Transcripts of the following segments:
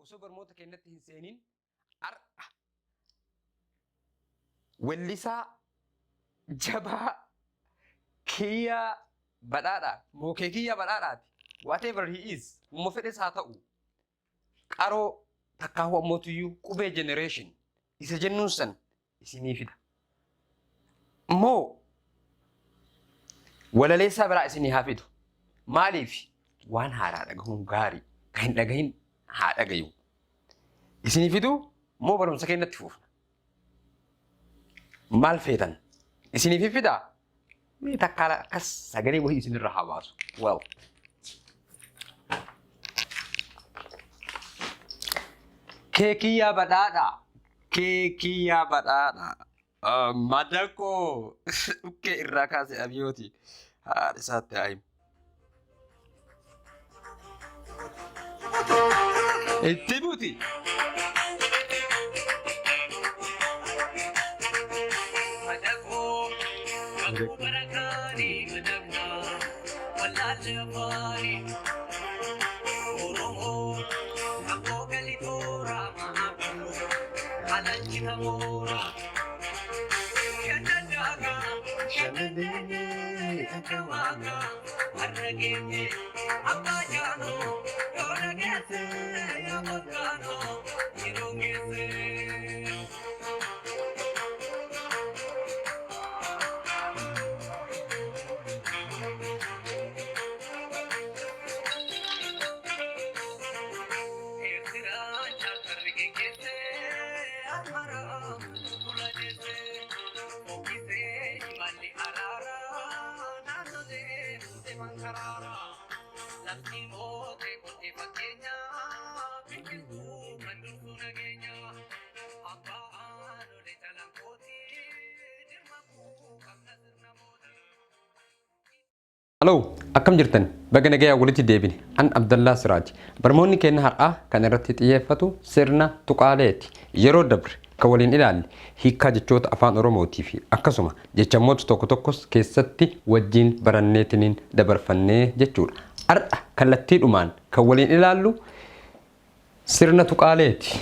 Osoo barmoota keenyatti hin seenin har'a wellisaa jabaa Kiyyaa Badhaadhaa moo Keekiyyaa Badhaadhaati, whatever he is, humma fedhes haa ta'u, qaroo takkaahuu ammootuyyuu qubee generation isa jennuun san isinii fida. Moo walaleessaa biraa isinii haa fidu. Maaliif waan haaraa dhagahuun gaarii, kan hin dhagahin haa dhagayu. Isinii fidu moo barumsa keenyatti fufna? Maal feetan? Isiniif fidaa? Mee takkaa akkas sagalee wahii isinirra haa baasu. Well. Keekiyyaa Badhaadhaa. Keekiyyaa Badhaadhaa. Madaqoo dhukkee irraa kaase abiyooti. Haadha isaatti haa himu. Itti buti. Madaqoo, kakuu barakaanii madaqaa, wallaalle afaanii. Oromoo, kakuu galitoora ma'aabuu, alanchita moora. Shanan daakaa, shanan deemee akka waaqaa, har'a geenye abbaa jaanoo, yoona geesse yaa volkaanoo, yeroon geesse. Eertiraan chaartarri geggeesse Asmaraa fuula deesse fokkisee imalli araaraa naannolee buute mankaraara lafti mootee qotee fakkeenya biqiltuu kan dursu nageenya abbaa aanolee calanqooti dirmamuu qabna sirna mootii. Hello, akkam jirtan? Baga nagayaan walitti deebine. An Abdallaa Siraaj. Barmoonni keenya har'aa kan irratti xiyyeeffatu sirna tuqaaleeti. Yeroo dabre kan waliin ilaalle hiikkaa jechoota Afaan Oromootii fi akkasuma jechamoota tokko tokkos keessatti wajjin baranneetiniin dabarfannee jechuudha. Har'a kallattiidhumaan kan waliin ilaallu sirna tuqaaleeti.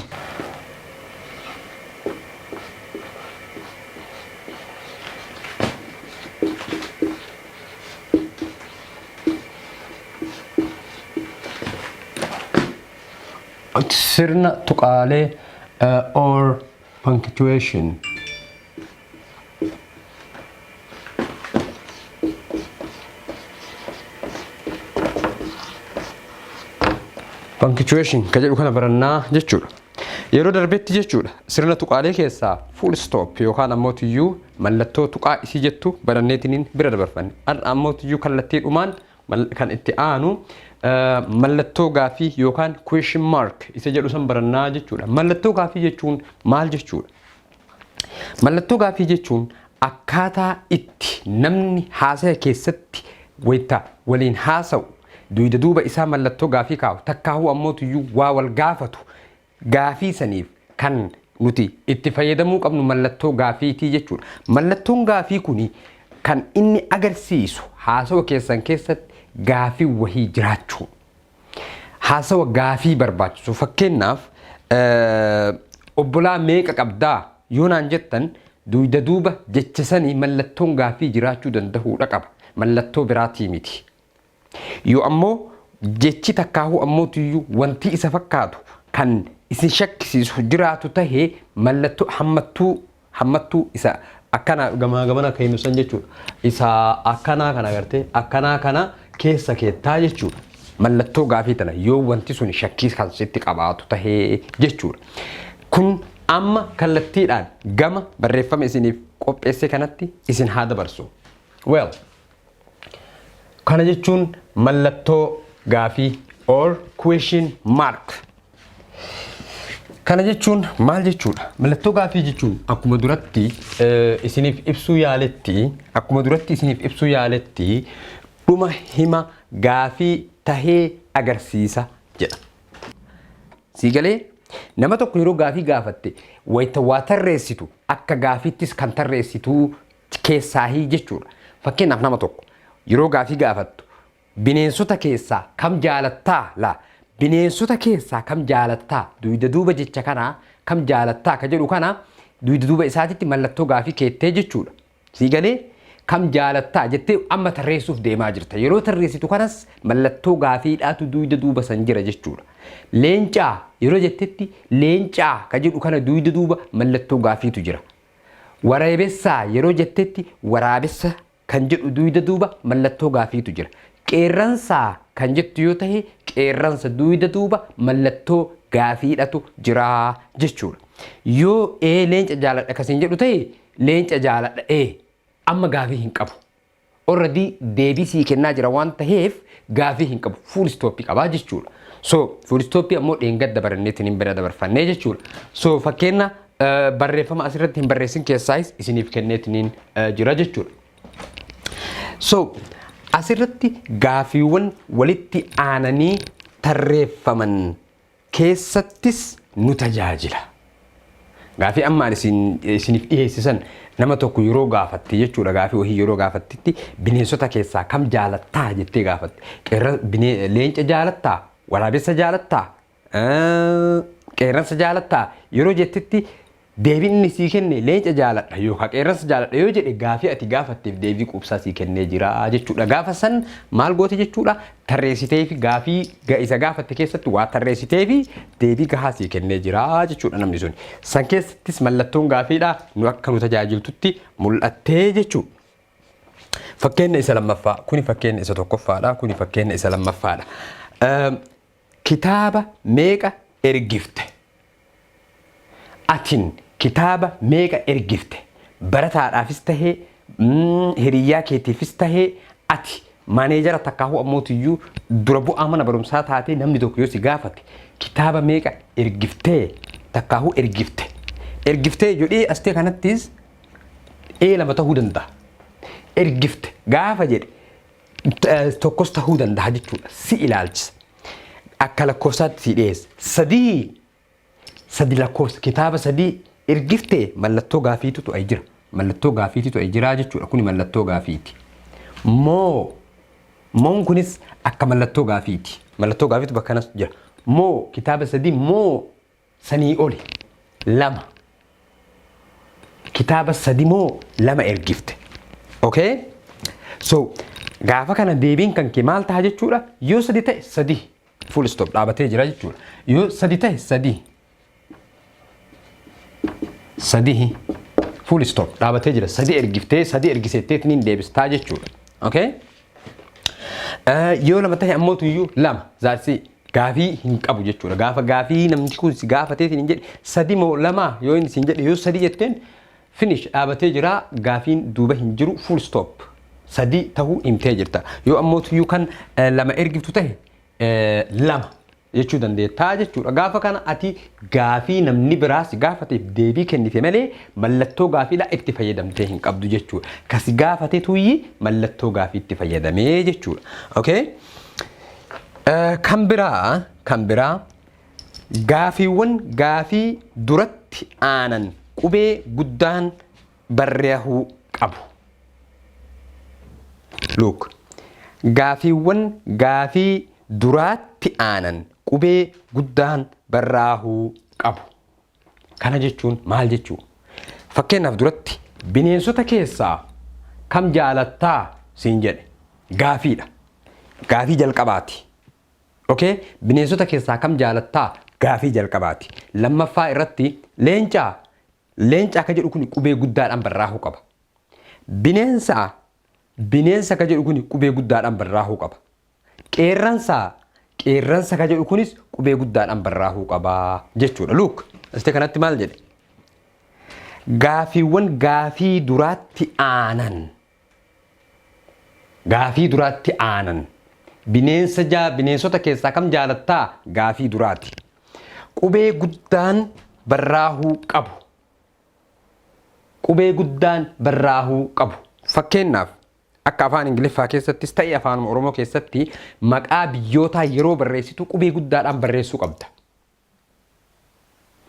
Sirna tuqaalee or punctuation. Punctuation ka jedhu kana barannaa jechuudha. Yeroo darbetti jechuudha sirna tuqaalee keessaa full stop yookaan ammoo tuyyuu mallattoo tuqaa isii jettu baranneetiniin bira dabarfanne. Har'a ammoo tuyyuu kallattiidhumaan kan itti aanu mallattoo gaafii yookaan question mark isa jedhu san barannaa jechuudha. Mallattoo gaafii jechuun maal jechuudha? Mallattoo gaafii jechuun akkaataa itti namni haasaya keessatti wayita waliin haasa'u duyda duuba isaa mallattoo gaafii kaa'u takkaahuu ammoo tuyyuu waa wal gaafatu gaafii saniif kan nuti itti fayyadamuu qabnu mallattoo gaafiitii jechuudha. Mallattoon gaafii kuni kan inni agarsiisu haasawa keessan keessatti gaafii wahii jiraachuu. Haasawa gaafii barbaachisu fakkeenyaaf obbolaa meeqa qabdaa yoo naan jettan duyda duuba jecha sanii mallattoon gaafii jiraachuu dandahuudha qaba. Mallattoo biraatii miti. Yoo ammoo jechi takkaahuu ammootiyyuu wanti isa fakkaatu kan isin shakkisiisu jiraatu tahe mallattoo hammattuu hammattuu isa akkana gamaa gamana kennu san jechuudha. Isa akkanaa kana agartee akkanaa kana keessa keettaa jechuudha. Mallattoo gaafii tana yoo wanti sun shakkii kan sitti qabaatu tahee jechuudha. Kun amma kallattiidhaan gama barreeffama isiniif qopheesse kanatti isin haa dabarsu. Well, kana jechuun mallattoo gaafii or question mark. Kana jechuun maal jechuudha? Mallattoo gaafii jechuun akkuma duratti isiniif ibsuu yaaletti akkuma duratti isiniif ibsuu yaaletti dhuma hima gaafii tahee agarsiisa jedha. Sii galee? Nama tokko yeroo gaafii gaafatte wayita waa tarreessitu akka gaafiittis kan tarreessitu keessaahii jechuudha. Fakkeenyaaf nama tokko yeroo gaafii gaafattu bineensota keessaa kam jaalattaa laa Bineensota keessaa kam jaalattaa? Duyda duuba jecha kanaa kam jaalattaa ka jedhu kana duyda duuba isaatitti mallattoo gaafii keettee jechuudha. Sii galee? Kam jaalattaa jettee amma tarreessuuf deemaa jirta. Yeroo tarreessitu kanas mallattoo gaafiidhaatu duyda duuba san jira jechuudha. Leencaa yeroo jettetti leencaa ka jedhu kana duyda duuba mallattoo gaafiitu jira. Waraabessaa yeroo jettetti waraabessa kan jedhu duyda duuba mallattoo gaafiitu jira. Qeerransaa kan jettu yoo tahe qeerransa duyda duuba mallattoo gaafiidhatu jira jechuudha. Yoo ee leenca jaaladha kasiin jedhu ta'e, leenca jaaladha ee amma gaafii hin qabu. Already deebii sii kennaa jira waan taheef gaafii hin qabu. Full stop qabaa jechuudha. So full stop ammoo dheengadda baranneetiin hin bira dabarfannee jechuudha. So fakkeenya barreeffama asirratti hin barreessin keessaayis isiniif kenneetiin jira jechuudha. So asirratti gaafiiwwan walitti aananii tarreeffaman keessattis nu tajaajila. Gaafii ammaan isiniif dhiyeessisan nama tokko yeroo gaafatte jechuudha, gaafii wahii yeroo gaafattetti bineensota keessaa kam jaalattaa jettee gaafatte. Leenca jaalattaa, waraabessa jaalattaa, qeerransa jaalattaa yeroo jettetti deebiin inni sii kenne leenca jaaladha yookaan qeerransa jaaladha yoo jedhe, gaafii ati gaafatteef deebii quubsaa sii kennee jira jechuudha. Gaafa san maal goote jechuudha? Tarreessitee fi gaafii isa gaafatte keessatti waa tarreessitee fi deebii gahaa sii kennee jira jechuudha namni sun. San keessattis mallattoon gaafiidha nu akka nu tajaajiltutti mul'attee jechuudha. Fakkeenya isa lammaffaa, kuni fakkeenya isa tokkoffaadha, kuni fakkeenya isa lammaffaadha. Kitaaba meeqa ergifte? Atin kitaaba meeqa ergifte? Barataadhaafis tahee, hiriyyaa keetiifis tahee, ati maaneejara takkaahuu ammootiyyuu dura bu'aa mana barumsaa taatee namni tokko yoo si gaafate kitaaba meeqa ergiftee takkaahuu ergifte? Ergiftee jedhee astee kanattis ee lama tahuu danda'a. Ergifte gaafa jedhe tokkos tahuu danda'a jechuudha. Si ilaalchisa. Akka lakkoofsaatti si dhiyeessa. Sadii, sadi lakkoofsa kitaaba sadii ergiftee mallattoo gaafiitu tu'ee jira. Mallattoo gaafiitu tu'ee jira jechuudha. Kuni mallattoo gaafiiti. Moo, moon kunis akka mallattoo gaafiiti. Mallattoo gaafiitu bakka kanas jira. Moo kitaaba sadii moo sanii oli lama. Kitaaba sadi moo lama ergifte? Okay? So gaafa kana deebiin kan kee maal ta'a jechuudha? Yoo sadi ta'e sadi, full stop dhaabatee jira jechuudha. Yoo sadi ta'e sadi. Sadi full stop dhaabatee jira. Sadi ergiftee sadi ergisettee niin deebistaa jechuudha. Okay? Yoo lama ta'e ammoo tuyyuu lama zaarsi gaafii hin qabu jechuudha. Gaafa gaafii namni kun si gaafatee hin jedhe sadi moo lama yoo inni siin jedhe, yoo sadi jetteen finish dhaabatee jira, gaafiin duuba hin jiru, full stop sadi tahuu himtee jirta. Yoo ammoo tuyyuu kan lama ergiftu ta'e lama jechuu dandeettaa jechuudha. Gaafa kana ati gaafii namni biraa si gaafateef deebii kennite malee mallattoo gaafiidha itti fayyadamtee hin qabdu jechuudha. Kasi gaafate tuyyi mallattoo gaafii itti fayyadamee jechuudha. Okay? Kan biraa gaafiiwwan gaafii duratti aanan qubee guddaan barreeffamuu qabu. Look, gaafiiwwan gaafii duraatti aanan qubee guddaan barraa'uu qabu. Kana jechuun maal jechuu? Fakkeenyaaf duratti bineensota keessaa kam jaalattaa siin jedhe, gaafiidha. Gaafii jalqabaati. Okay? Bineensota keessaa kam jaalattaa gaafii jalqabaati. Lammaffaa irratti leencaa, leenca akka jedhu kun qubee guddaadhaan barraa'uu qaba. Bineensa, bineensa ka jedhu kun qubee guddaadhaan barraa'uu qaba. Qeerransa, qeerransa ka jedhu kunis qubee guddaadhaan barraa'uu qaba jechuudha. Look, asite kanatti maal jedhe? Gaafiiwwan gaafii duraatti aanan. Gaafii duraatti aanan. Bineensa jaa bineensota keessaa kam jaalattaa gaafii duraati. Qubee guddaan barraa'uu qabu. Qubee guddaan barraa'uu qabu. Fakkeenyaaf akka afaan Ingiliffaa keessattis ta'e afaan Oromoo keessatti maqaa biyyootaa yeroo barreessitu qubee guddaadhaan barreessuu qabda.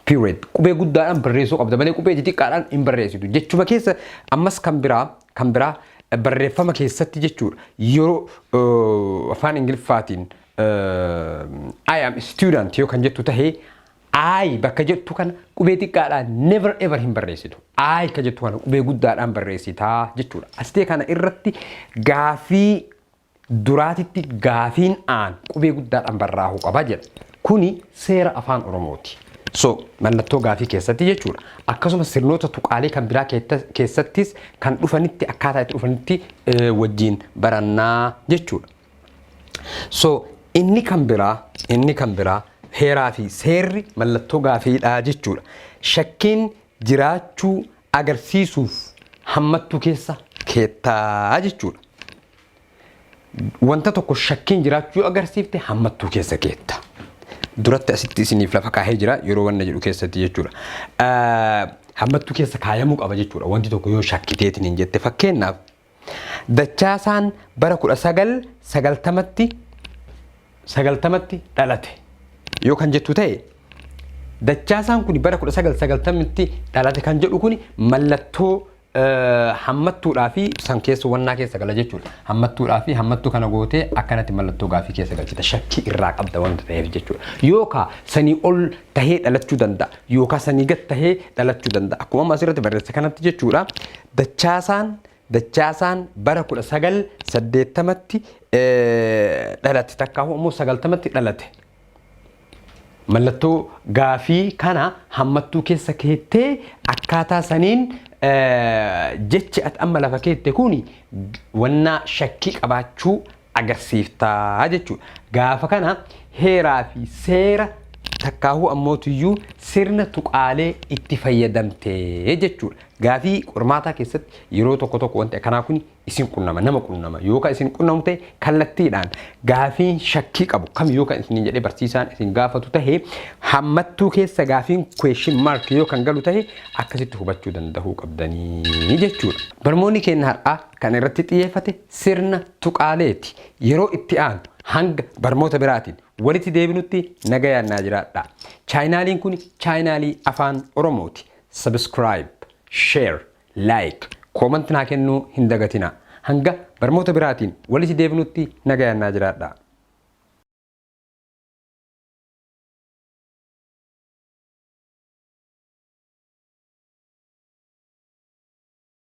Period. Qubee guddaadhaan barreessuu qabda malee qubee xixiqqaadhaan hin barreessitu. Jechuma keessa ammas kan biraa barreeffama keessatti jechuudha. Yeroo afaan Ingiliffaatiin "I am student" yoo kan jettu tahee, "I" bakka jettu kana qubee xiqqaadhaan never ever hin barreessitu. "I" ka jettu kana qubee guddaadhaan barreessitaa jechuudha. Astee kana irratti gaafii duraatitti gaafiin aan qubee guddaadhaan barraa'uu qaba jedha. Kuni seera Afaan Oromooti. So mallattoo gaafii keessatti jechuudha. Akkasumas sirnoota tuqaalee kan biraa keessattis kan dhufanitti, akkaataa itti dhufanitti wajjin barannaa jechuudha. So inni kan biraa heeraa fi seerri mallattoo gaafiidhaa jechuudha. Shakkiin jiraachuu agarsiisuuf hammattuu keessa keettaa jechuudha. Wanta tokko shakkiin jiraachuu yoo agarsiifte, hammattuu keessa keetta. Duratti asitti isiniif lafa kaahee jira yeroo wanna jedhu keessatti jechuudha. Hammattuu keessa kaayamuu qaba jechuudha. Wanti tokko yoo shakkiteetiin hin jette, fakkeenyaaf, Dachaasaan bara 1990tti dhalate yoo kan jettu ta'e, Dachaasaan kun bara 1990tti dhalate kan jedhu kun mallattoo hammattuudhaa fi san keessa wannaa keessa gala jechuudha. Hammattuudhaa fi hammattuu kana gootee akkanatti mallattoo gaafii keessa galchita, shakkii irraa qabda wanta ta'eef jechuudha. Yookaan sanii ol tahee dhalachuu danda'a, yookaan sanii gad tahee dhalachuu danda'a. Akkuma amma asirratti barreesse kanatti jechuudha. Dachaasaan bara 1980tti dhalate, takkaa'u immoo 90tti dhalate. Mallattoo gaafii kana hammattuu keessa keettee akkaataa saniin jechi ati amma lafa keette kuni wannaa shakkii qabaachuu agarsiiftaa jechuudha. Gaafa kana heeraa fi seera takkaahuu ammootiyyuu sirna tuqaalee itti fayyadamtee jechuudha. Gaafii qormaataa keessatti yeroo tokko tokko wanti akkanaa kun isin qunnama, nama qunnama. Yookaan isin qunnamu ta'e, kallattiidhaan gaafiin shakkii qabu kam yoo kan isin jedhee barsiisaan isin gaafatu ta'e, hammattuu keessa gaafiin question mark yoo kan galu ta'e, akkasitti hubachuu danda'uu qabdanii jechuudha. Barmoonni keenya har'aa kan irratti xiyyeeffate sirna tuqaaleeti. Yeroo itti aanu hanga barmoota biraatiin walitti deebinutti nagayaan naa jiraadha. Chaayinaaliin kun chaayinaalii Afaan Oromooti. Subscribe, share, like, comment naa kennuu hin dagatina. Hanga barmoota biraatiin walitti deebinutti nagayaan naa jiraadha.